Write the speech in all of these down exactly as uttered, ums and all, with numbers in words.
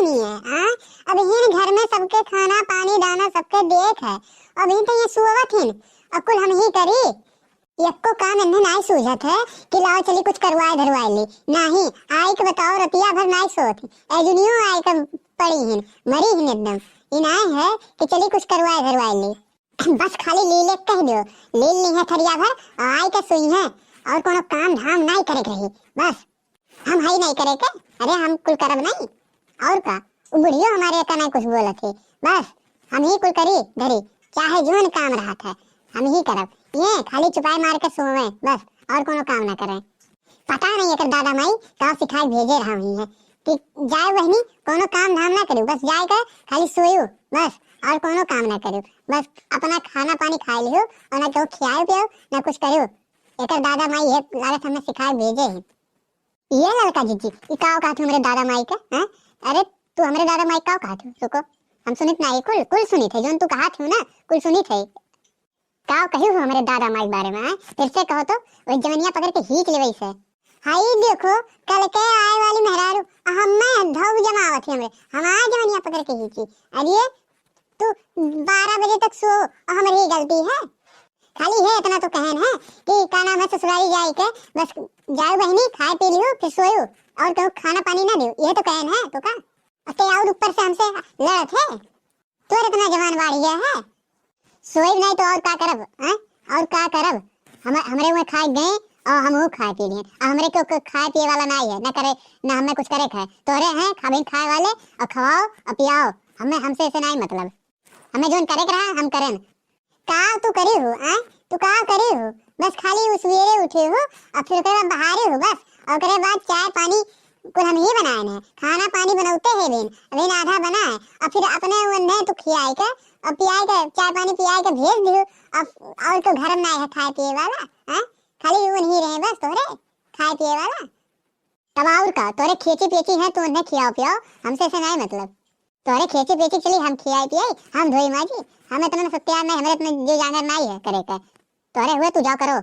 है, हाँ? अब हिन घर में सबके खाना, पानी, दाना सबके देख है। अभी तो ये सोवत हिन, अब कुल हम ही करी। यक्को काम इन्हें नाई सूझत है कि लाओ चली कुछ करवाए धरवाए ली। नाही, आई के बताओ, रतिया भर नाई सोत ही। ए दुनियो आई के पड़ी हिन, मरी हिन एकदम। ई नाई है कि चली कुछ करवाए धरवाए ली। बस खाली लीले कह दो, लील ली है थरिया भर, और आई के सुई है, और कोनो काम धाम नाई करे के रही। बस, हम हई नाई करे के, अरे हम कुल करब नाई, और का? उ बुढ़ियो हमारे का नाई कुछ बोलत है, बस हम ही कुल करी धरी, चाहे जोन काम रहत है, हम ही करब। ये खाली चुपाई मार के सोवे बस, और कोनो काम ना करे। पता नहीं एकर दादा माई का सिखाए भेजे रहा हुई है कि जाए बहनी, कोनो काम धाम ना करू, बस जाए के खाली सोयू बस, और कोनो काम ना करू, बस अपना खाना पानी खाए लियो और ना केहू खियाए पियो ना कुछ करू। एकर दादा माई ये लागत हमें सिखाए भेजे हैं। ये ललका जीजी, ई का कहत हमरे दादा माई के, हैं? अरे तू हमरे दादा माई का कहत हो? रुको, हम सुनित ना है, कुल कुल सुनित है, जोन तू कहत हो ना कुल सुनित है। का कही हो हमरे दादा माई के बारे में, हैं? फिर से कहो तो, वही जवनिया पकड़ के खींच लेवे से। हाई देखो, कल के आए वाली मेहरारू, आ हमें धौ जमावत है हमरे, हमार जवनिया पकड़ के खींची। अरे तू बारह बजे तक सो, और हमरी ही गलती है। खाली है इतना तो कहन है कि का नाम है, ससुरारी जाए के बस जाओ बहनी, खाए पी लियो, फिर सोयो, और कहूँ खाना पानी ना दियो, ये तो कहन है तो का? और ते और ऊपर से हमसे लड़त है। तोर इतना जवान बाढ़ गया है, सोइब नहीं तो और का करब, हैं? और का करब? हम, हमरे हुए खाए गए और हम वो खाए पी लिए। अब हमरे क्यों क-, खाए पिए वाला नहीं है, ना करे, ना हमें कुछ करे खाए। तोरे हैं खाबिन खाए वाले, और खवाओ और पियाओ, हमें, हमसे ऐसे नहीं मतलब। हमें जोन करे के रहा हम करें। का तू करी हो, हैं? तू का करी हो? बस खाली उ सुबेरे उठे हो और फिर ओकरे बाद बहारे हो बस, और ओकरे बाद चाय पानी कुल हम ही बनाए हैं, खाना पानी बनौते हैं बेन, अभी आधा बना है, और फिर अपने उन्हें तू खियाए के और पियाए के, चाय पानी पियाए के भेज दियो। अब और तो घर में ना है खाए पिए वाला, हैं? खाली उन्हीं रहे बस तोहरे खाए पिए वाला। तब और का, तोहरे खेची पेची है, तू उन्हें खियाओ पियाओ, हमसे से नहीं मतलब। तोहरे खेची पेची चली हम खियाई पियाई, हम धोई माजी, हम इतना ना सत्यार नहीं, हमरे इतना जो जांगर नहीं है करे के। तोहरे हुए तू जाओ करो।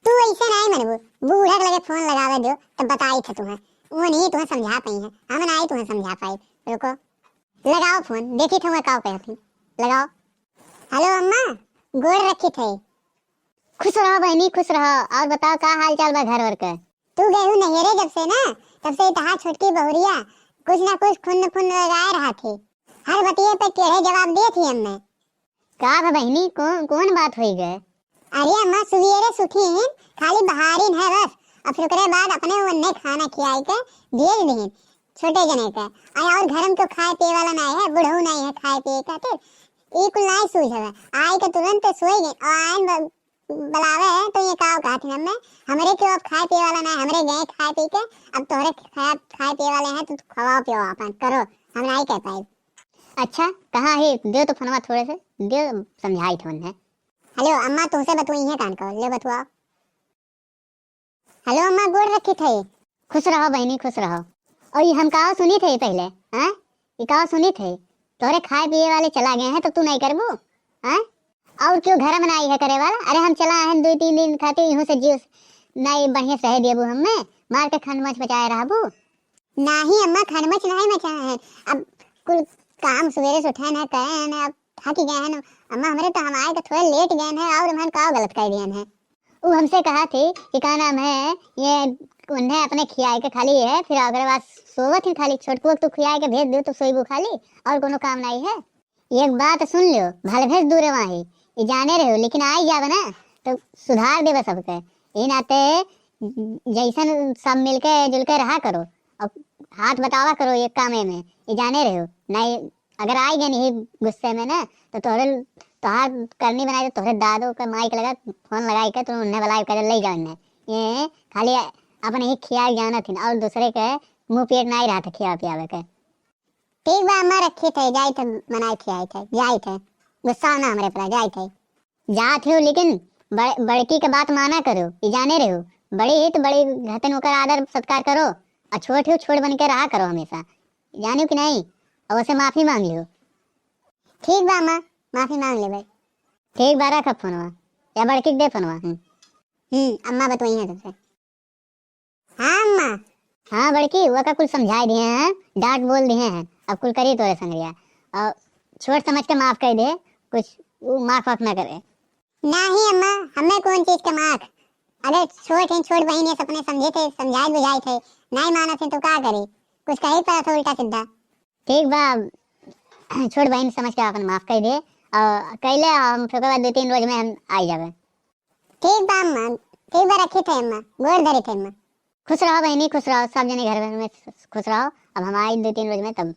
तू ऐसे नाई मनबू, बूढ़ा के लगे फोन लगावे दो, तब बताई थे तुम्हें। वो नहीं तुम्हें समझा पाई है, हम नाई तुम्हें समझा पाई। रुको, लगाओ फोन, देखी थे मैं का कहती। लगाओ। हेलो अम्मा, गोड़ रखी थे। खुश रहो बहनी, खुश रहो। और बताओ का हाल चाल बा घर वर के? तू गई हूँ नैहरे जब से ना, तब से तहार छोटकी बहुरिया कुछ ना कुछ खुन्न खुन्न लगाए रहा थी। हर बतिये पे टेढ़े जवाब दिए थी अम्मा। का भा बहिनी, कौन, कौन बात होई गए? अरे अम्मा, सुबेरे सुखीन खाली बहारिन है बस, और फिर ओकरे बाद अपने उन्हें खाना खियाई के भेज दीन छोटे जने के। आ और घर में तो खाए पिए वाला नहीं है, बुढ़ऊ नहीं है खाए पिए खातिर। ई कुल नहीं सूझ हवे। आई के तुरंत सोई गई और आयन ब-, बुलावे है तो ये का कहत हैं हमें, हमरे के अब खाए पिए वाला नहीं, हमरे गए खाए पी के, अब तोहरे खाए, खाए पिए वाले हैं तो खवाओ पियो अपन करो, हम नहीं कह पाए। अच्छा, कहाँ है? दे तो फोनवा थोड़े से, दे समझाई थे उन्हें। हेलो अम्मा, तुमसे बतुई है कान को, ले बतुआओ। हेलो अम्मा, गोड़ रखी थे। खुश रहो बहनी, खुश रहो। और ये हम का सुनी थे पहले, हाँ? ये का सुनी थे? तोरे खाए पिए वाले चला गए हैं तो तू नहीं करबू, हाँ? और क्यों घर में नहीं है करे वाला? अरे हम चला है दो तीन दिन खातिर, यूं से जीव नहीं बढ़िया सहे देबू हमें, मार के खंड मच बचाए रहबू। नाही अम्मा, खनमच नाही मचा है। अब कुल काम सुबेरे से उठे न, करे न, अब थक गए हैं न। अम्मा, हमरे तो हम आए के थोड़े लेट गए हैं और हमन का गलत कर दिए हैं। उ हमसे कहा थी कि का नाम है, ये उन्हें अपने खियाए के खाली है, फिर अगर बात सोवत ही खाली, छोटकू के तू खियाए के भेज दो तो सोईबू खाली, और कोनो काम नहीं है। एक बात सुन लियो, भले भेज दूर वहाँ ही, ये जाने रहो, लेकिन आई जावे ना तो सुधार देवे सबके। ये नाते जैसन सब मिलके जुलके रहा करो और हाथ बटावा करो एक कामे में, ये जाने रहो। नहीं, अगर आई गए नहीं गुस्से में ना, तो तोहरे, तोहार करनी बनाई तो तोहरे दादो के माइक लगा, फोन लगाई के तुम उन्हें बुलाई के ले जाओ इन्हें। ये खाली अपने ही खियाल जानत हिन और दूसरे के मुंह पेट नहीं रहा था खिया पियावे के। ठीक बा अम्मा, रखी थे, जाई थे, मनाई थे, आई थे, जाई थे, गुस्सा ना हमरे पर, जाई थे। जात हो, लेकिन बड़-, बड़की के बात माना करो, ई जाने रहो, बड़ी ही तो बड़ी हतन ओकर आदर सत्कार करो, और छोट हो, छोट बन के रहा करो हमेशा, जानियो कि नहीं? और उसे माफी मांग लियो। ठीक बा अम्मा, माफी मांग लेबे। ठीक बा, रख फोनवा, या बड़की के दे फोनवा। हम्म। हम्म, अम्मा बतवाई हैं तुमसे। हाँ अम्मा। हाँ बड़की, वो का कुल समझाए दिए हैं, डांट बोल दिए हैं, अब कुल करी तोरे संगरिया, और छोट समझ के माफ कइ दे, कुछ उ माफ वाफ ना करे। नाही अम्मा, हमें कौन चीज के माफ? अगर छोट हैं, छोट बहिन है, अपने समझे थे, समझाए बुझाए थे, नाही मानत हैं तो का करी? कुछ कही पड़ा था उल्टा सीधा। ठीक बा, छोट बहिन समझ के अपन माफ कइ दे, और कइले हम, ओकर बाद दो तीन रोज में हम आई जाबे। ठीक बा अम्मा, ठीक बा, रखी थे अम्मा, गोड़ धरी थे अम्मा। खुश रहो बहिनी, खुश रहो, सब जने घर में खुश रहो। अब हम आई दो तीन रोज में तब।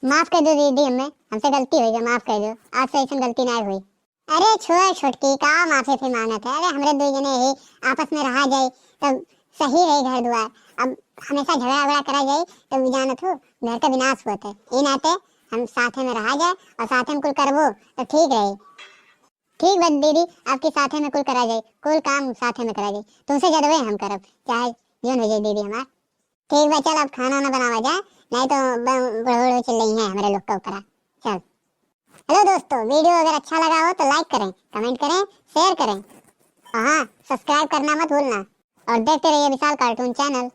माफ कइ दो दीदी, हमें, हमसे गलती होइ गई, माफ कइ दो, आज से ऐसन गलती ना होई। अरे छोड़ छोटकी, का माफी फिर मांगत है? अरे हमरे दो जने ही आपस में रहा जाए तब सही रही घर दुआर। अब हमेशा झगड़ा वगड़ा करा जाए तब जानत हो घर का विनाश होत है। ई नाते हम साथे में रहा जाए और साथे में कुल करबो तो ठीक रही। ठीक बा दीदी, आपके साथे में कुल करा जाए, कुल काम साथे में करा जाए, तुमसे ज्यादा हम करब, चाहे जौन हो जाए दीदी हमार। ठीक बा, चल अब खाना ना बनावा जाए, नहीं तो ब-, बड़बड़ चिल्लाई है हमारे लोग के ऊपर। चल, हेलो दोस्तों, वीडियो अगर अच्छा लगा हो तो लाइक करें, कमेंट करें, शेयर करें, और हाँ, सब्सक्राइब करना मत भूलना। और देखते रहिए विशाल कार्टून चैनल।